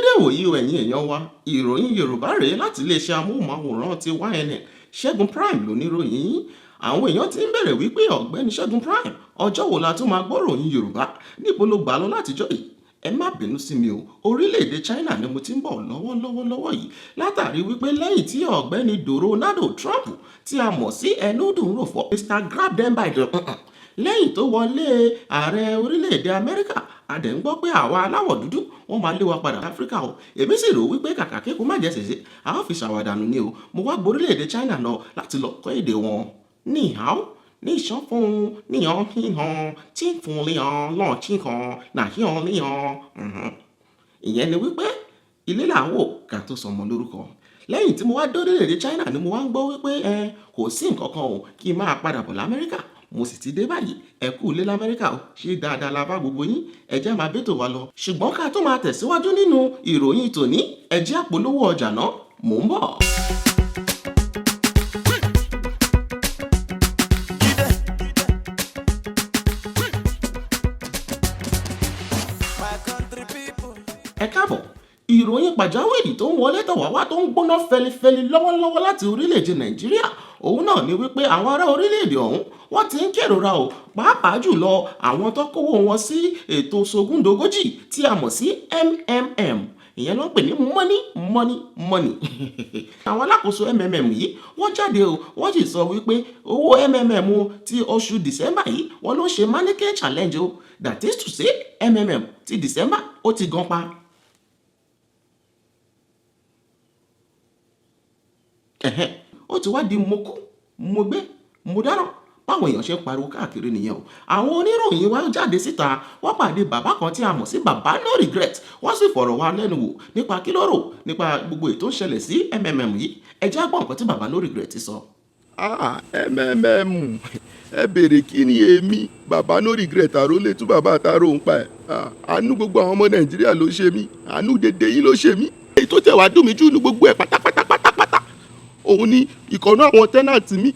dédé ìwòyí o, ẹ̀yin èèyàn wa. Ìròyìn Yorùbá rèé láti iléeṣẹ́ amóhùnmáwòrán ti YNN. Ṣẹ́gun Prime lóníròyìn yín. Àwọn èèyàn ti ń bẹ̀rẹ̀ wípé, "Ọ̀gbẹ́ni Ṣẹ́gun Prime, ọjọ́ wo la tún máa gbọ́ ròyìn Yorùbá? Níbo ló gbà lọ látijọ́ yìí?" Ẹ má bínú sí mi o, orílẹ̀-èdè China ni mo ti ń bọ̀ lọ́wọ́lọ́wọ́ lọ́wọ́ yìí, látàrí wípé lẹ́yìn tí ọ̀gbẹ́ni Donald Trump, tí a mọ̀ sí ẹnudùn rò fọ́ Mr Grab them by the, lẹ́yìn tó wọlé ààrẹ orílẹ̀-èdè Amẹ́ríkà, a dẹ̀ ń gbọ́ pé àwa aláwọ̀ dúdú, wọ́n máa lé wa padà Áfíríkà o. Èmi sì rò wípé kàkà kéku má jẹ́ sèse, a ó fi ṣàwàdànù ni o. Mo wá gborílẹ̀-èdè China lọ láti lọ kọ́ èdè wọn. 你好，你想风你要你好，请风了老请好哪样你好。Ìyẹn ni wípé ilé là ń wò ká tó sọmọ lórúkọ. Lẹ́yìn tí mo wá dórílẹ̀-èdè China ni mo wá ń gbọ́ wípé ẹ kò sí nǹkan kan o, kí n máa padà bọ̀ l'Amẹ́ríkà. Mo sì ti dé báyìí. Ẹ kú ilé l'Amẹ́ríkà o. Ṣé dáadáa la bá gbogbo yín? Ẹ jẹ́ máa bẹ́tò wa lọ. Ṣùgbọ́n ká tó máa tẹ̀síwájú nínú ìròyìn tòní, ẹ jẹ́ àpolówó ọjà náà. Mò ń bọ̀. My country people. Ẹ káàbọ̀. Ìròyìn pàjáwìrì tó ń wọlé tọ̀ wá wá, tó ń gbóná fẹlifẹli lọ́wọ́lọ́wọ́ láti orílẹ̀-èdè Nàìjíríà, òun náà ni wípé àwọn ará orílẹ̀-èdè ọ̀hún, wọ́n ti ń kérora o, pàápàá jùlọ àwọn tó kówó wọn sí ètò sogúndogójì tí a mọ̀ sí MMM. Ìyẹn ló ń pè ní money, money, money. Àwọn alákòóso MMM yìí, wọ́n jáde o, wọ́n sì sọ wípé owó MMM o ti oṣù December yìí, wọ́n ló ń ṣe mannequin challenge o. That is to say, MMM ti December, ó ti gan pa. Ẹ̀hẹ́n, ó ti wá di mo kú, mo gbé, mo dáràn. Báwọn èèyàn ṣe ń pariwo káàkiri nìyẹn o. Àwọn oníròyìn wa jáde síta, wọ́n pàdé bàbá kan tí a mọ̀ sí Bàbá No Regret. Wọ́n sì fọ̀rọ̀ wá lẹ́nu wò nípa kí ló rò nípa gbogbo ètò ń ṣẹlẹ̀ sí MMM yìí. Ẹ jẹ́ á gbọ́ nǹkan tí Bàbá No Regret sọ. Ah, MMM, ẹ béèrè kí ni èmi Bàbá No Regret àrólé tún bàbá àtàrò ń pa ẹ. Ah, àánú gbogbo àwọn ọmọ Nàìjíríà ló ṣe mí, àánú dédé yín ló ṣe mí. Èyí tó tẹ̀ wá dùn mí jù ní gbogbo ẹ̀ pátápátá pátápátá, òun ni ìkànnà àwọn tenant mi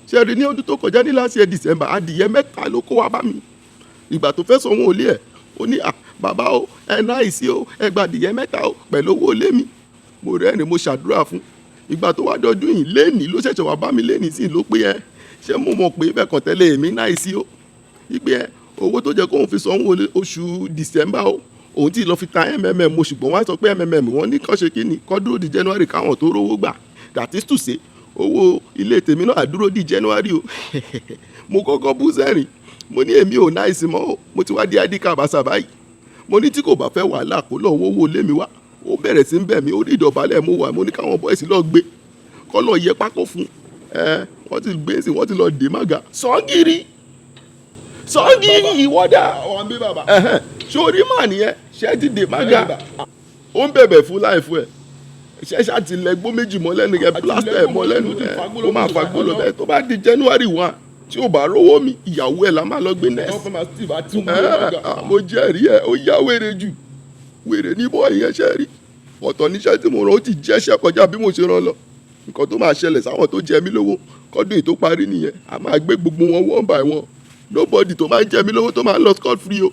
ṣe rí ní ọdún tó kọjá, ní last year December. Adìyẹ mẹ́ta ló kó wá bá mi. Ìgbà tó fẹ́ sanwó ilé ẹ̀, ó ní, "À bàbá o, ẹ náìsí o, ẹ gba adìyẹ mẹ́ta o pẹ̀lú owó ilé mi." Mo rẹ́rìn, mo ṣàdúrà fún. Ìgbà tó wá dọdún yìí, léèní ló ṣẹ̀ṣẹ̀ wá bá mi, léèní sí ló pé ẹ ṣé mo mọ̀ pé bẹ́ẹ̀ kàn tẹ́lẹ̀ èmi náìsí o, ìpè ẹ owó tó jẹ́ kóun fi sanwó oṣù December o, òun tí lọ fi ta MMM mo. Ṣùgbọ́n wọ́n á sọ pé MMM, wọ́n ní kán ṣe kí ni, kán dúró di January káwọn tó rówó gbà. That is to say, owó ilé tèmi náà dúró di January o. Mo kọ́kọ́ bú sẹ́rìn. Mo ní èmi ò náìsí mọ́ o, mo ti wá di ID kàbàṣà báyìí. Mo ní tí kò bá fẹ́ wàhálà, kó lọ wówó lé mi wá. Ó bẹ̀rẹ̀ sí ń bẹ̀ mí, orí ìdọ̀bálẹ̀ mo wà. Mo ní káwọn boys lọ gbé, kọ́ lọ yẹ pákó fún ẹ. Wọ́n ti gbé sí, wọ́n ti lọ dè mága. Sọ́ngìrì, sọ́ngìrì, ìwọ́dà sórí mà nìyẹn. Ṣé ti dè mága? Ó ń bẹ̀bẹ̀ fún láìfún ẹ̀. Ṣe ṣá ti lẹ gbó méjì mọ́ lẹ́nu yẹn, plaster ẹ̀ mọ́ lẹ́nu ẹ̀, ó máa fagbó lọ bẹ́ẹ̀. Tó bá di January 1, tí ò bá rówó mi, ìyàwó ẹ̀ la máa lọ gbé next. Mo jẹ́rìí ẹ̀, ó yá wèrè jù. Wèrè ní bọ́ ìyẹn. Ṣe rí ọ̀tọ̀ níṣẹ́ tí mo rán, ó ti jẹ́ṣẹ́ kọjá bí mo ṣe rán lọ. Nǹkan tó máa ṣẹlẹ̀ sáwọn tó jẹ mí lówó kọ́dún yìí tó parí nìyẹn. A máa gbé gbogbo wọn one by one. Nobody tó máa ń jẹ mí lówó tó máa ń lọ scot free o.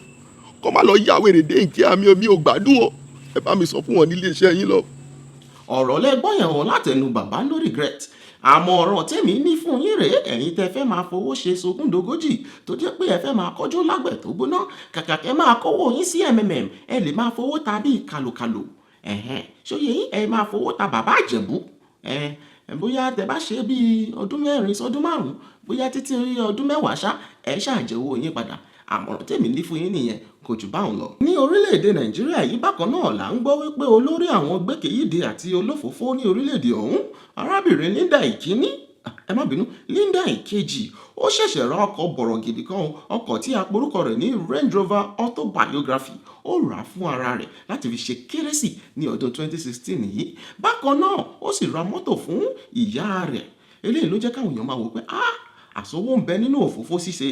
Kọ́ máa lọ yá wèrè dé ìkí àmì omi ò gbádùn o. Ẹ bá mi sọ fún wọn nílé iṣẹ́ yín lọ. Ọ̀rọ̀ lẹ́gbọ́n yẹn o látẹnu Bàbá No Regret. Àmọ́ ọ̀rọ̀ tèmi ní fún yín rèé: ẹ̀yin tẹ́ fẹ́ máa fowó ṣe sogúndogójì, tó jẹ́ pé ẹ fẹ́ máa kọjú lágbẹ̀ tó gbóná, kàkà kẹ́ máa kówó yín sí MMM, ẹ lè máa fowó ta bíi kàlòkàlò. Ẹ̀hẹ́n, ṣóyè yín? Ẹ máa fowó ta bàbá Àjẹ̀bú ẹ. Bóyá tẹ́ bá ṣe bíi ọdún 4 sọdún 5, bóyá títí ọdún 10 ṣá, ẹ ṣàjẹwò yín padà. Àmọ̀ràn tèmi ní fún yín nìyẹn, kò jù báwọn lọ. Ní orílẹ̀-èdè Nàìjíríà yìí bákan náà là ń gbọ́ wípé olórí àwọn gbẹ́kẹ̀yìdé àti olófòófó ní orílẹ̀-èdè ọ̀hún, arábìnrin Linda Ìkíní, ẹ má bínú, Linda Ìkejì, ó ṣẹ̀ṣẹ̀ ra ọkọ̀ bọ̀rọ̀gìdì kan, ọkọ̀ tí a porúkọ rẹ̀ ní Range Rover Autobiography. Ó rà á fún ara rẹ̀ láti fi ṣe kérésì ní ọdún 2016 yìí. Bákan náà, ó sì ra mọ́tò fún ìyá rẹ̀. Eléyìí ló jẹ́ káwọn èèyàn máa wò pé, ah, àsowó ń bẹ nínú òfófó ṣíṣe.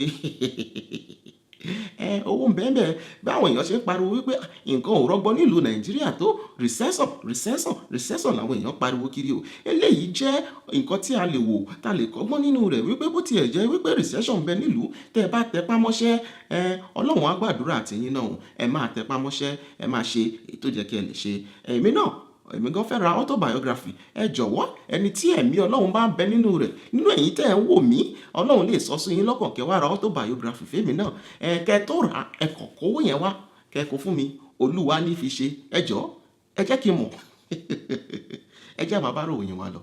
Ẹ owó ń bẹ́ẹ̀ bẹ́ẹ̀. Bí àwọn èèyàn ṣe ń pariwo wípé nǹkan ò rọgbọ nílùú Nàìjíríà tó, recession, recession, recession làwọn èèyàn pariwo kiri o. Eléyìí jẹ́ nǹkan tí a lè wò, tá lè kọ́gbọ́n nínú rẹ̀ wípé bó tiẹ̀ jẹ́ wípé recession ń bẹ nílùú, tẹ́ ẹ bá tẹpá mọ́ṣẹ́, ẹ Ọlọ́run á gbàdúrà tiyín náà. Ẹ máa tẹpá mọ́ṣẹ́, ẹ máa ṣe èyí tó jẹ́ kí ẹ lè ṣe. Èmi náà, èmi gan fẹ́ ra autobiography. Ẹ jọ̀wọ́, ẹni tí ẹ̀mí Ọlọ́run bá ń bẹ nínú rẹ̀ nínú ẹ̀yin tẹ́ ẹ̀ ń wò mí, Ọlọ́run lè sọ sí yín lọ́kàn kẹ́ wá ra autobiography fẹ́mi náà. Ẹ kẹ́ tó rà, ẹ kọ̀ kówó yẹn wá, kẹ́ kó fún mi. Olúwa ní fi ṣe. Ẹ jọ̀ọ́, ẹ jẹ́ kí n mọ̀. Ẹ jẹ́ àmà bá ròyìn wa lọ.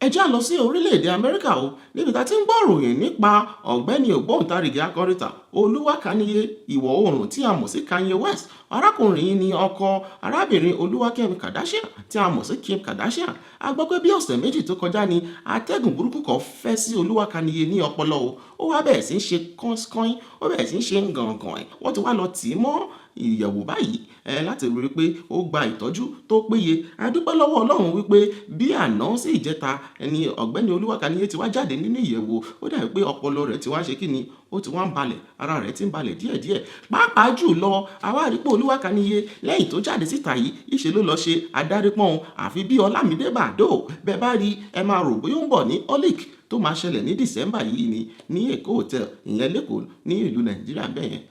Ẹ já lọ sí orílẹ̀-èdè Amẹ́ríkà o, níbi tá a ti ń gbọ́ ròyìn nípa ọ̀gbẹ́ni ògbóǹtarìgì akọrin Olúwakàníyé Ìwọ̀ Oòrùn tí a mọ̀ sí Kanye West. Arákùnrin yìí ni ọkọ arábìnrin Olúwakẹ́mi Kardashian tí a mọ̀ sí Kim Kardashian. A gbọ́ pé bí ọ̀sẹ̀ 2 tó kọjá ni atẹ́gùn burúkú kan fẹ́ sí Olúwakàníyé ní ọpọlọ o. Ó wá bẹ̀rẹ̀ sí ń ṣe kọ́ńsíkọ́ń, ó bẹ̀rẹ̀ sí ń ṣe gàngàn ẹ̀. Wọ́n ti wá lọ tì í mọ́ ìyẹ̀wò báyìí láti rí i pé ó gba ìtọ́jú tó péye. A dúpẹ́ lọ́wọ́ Ọlọ́run wípé bí àná sí ìjẹta ẹni ọ̀gbẹ́ni Olúwakàníyé ti wá jáde nínú ìyẹ̀wò. Ó dàbí pé ọpọlọ rẹ̀ ti wá ṣe kíni, ó ti wá ń balẹ̀, ara rẹ̀ ti ń balẹ̀ díẹ̀díẹ̀. Pàápàá jù lọ, a wá rí pé Olúwakàníyé lẹ́yìn tó jáde síta yìí, ìṣe ló lọ ṣe adarípọ́n àfi bí Ọlámídé Bàdóò. Bẹ́ẹ̀ bá rí, ẹ máa rò bóyá ó ń bọ̀ ní Holic tó máa ṣẹlẹ̀ ní December yìí ni ní Èkó Hotel, ìyẹn l'Ékòó ní ìlú Nàìjíríà bẹ́ẹ̀ yẹn.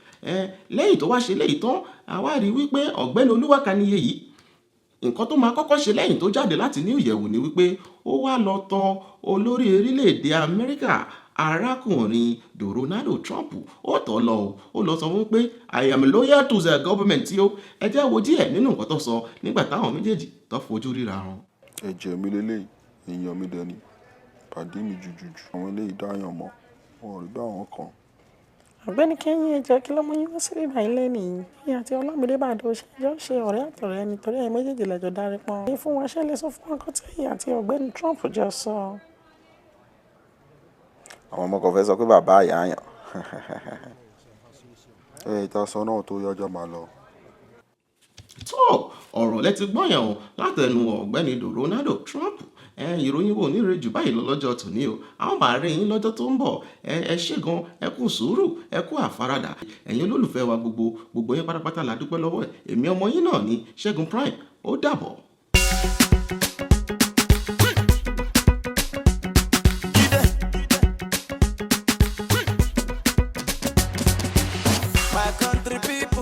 Lẹ́yìn tó wá ṣe léyìí tán, a wá rí wípé ọ̀gbẹ́ni Olúwakàníyé yìí, nǹkan tó máa kọ́kọ́ ṣe lẹ́yìn tó jáde láti ní ìyẹ̀wò ni wípé ó wá lọ tọ̀ olórí orílẹ̀-èdè Amẹ́ríkà, arákùnrin Donald Trump. Ó tọ̀ lọ o, ó lọ sọ fún pé "I am loyal to the government" o. Ẹ jẹ́ wo díẹ̀ nínú nǹkan tó sọ nígbà táwọn méjèèjì tó fojú ríra wọn. Ẹ̀jẹ̀ mi lélẹ́yìí, èèyàn mi dẹ̀ ni, pàdé mi jùjùjù. Àwọn eléyìí dáyàn mọ́, wọn ò rí bí àwọn kan. Ọ̀gbẹ́ni Kẹ́yìn, ẹ jẹ́ kí ló mú yín wá síbí báyìí lẹ́nìí? Ẹ̀yin àti Ọlámídé Bàdóò ṣe jọ ṣe ọ̀rẹ́ àtọ̀rẹ́ nítorí ẹ̀yin méjèèjì lẹ́jọ́ darí pọ́n. Ẹ fún wa, ṣé lè sọ fún wa nǹkan tí ẹ̀yin àti ọ̀gbẹ́ni Trump jọ sọ? Àwọn ọmọ kan fẹ́ sọ pé bàbá àyà àyàn. Ẹ ìta sọ náà tó yájá máa lọ. Tó, ọ̀rọ̀ lẹ ti gbọ́ yẹn o látẹnu ọ̀gbẹ́ni Donald Trump. Ẹ ìròyìn wo ní rẹ jù báyìí lọ lọ́jọ́ tòní o. A ó máa rí yín lọ́jọ́ tó ń bọ̀. Ẹ ṣé gan, ẹ kú sùúrù, ẹ kú àfaradà. Ẹ̀yin olólùfẹ́ wa gbogbo, gbogbo yín pátápátá la dúpẹ́ lọ́wọ́ ẹ̀. Èmi ọmọ yín náà ni Ṣẹ́gun Prime. Ó dàbọ̀. My country people.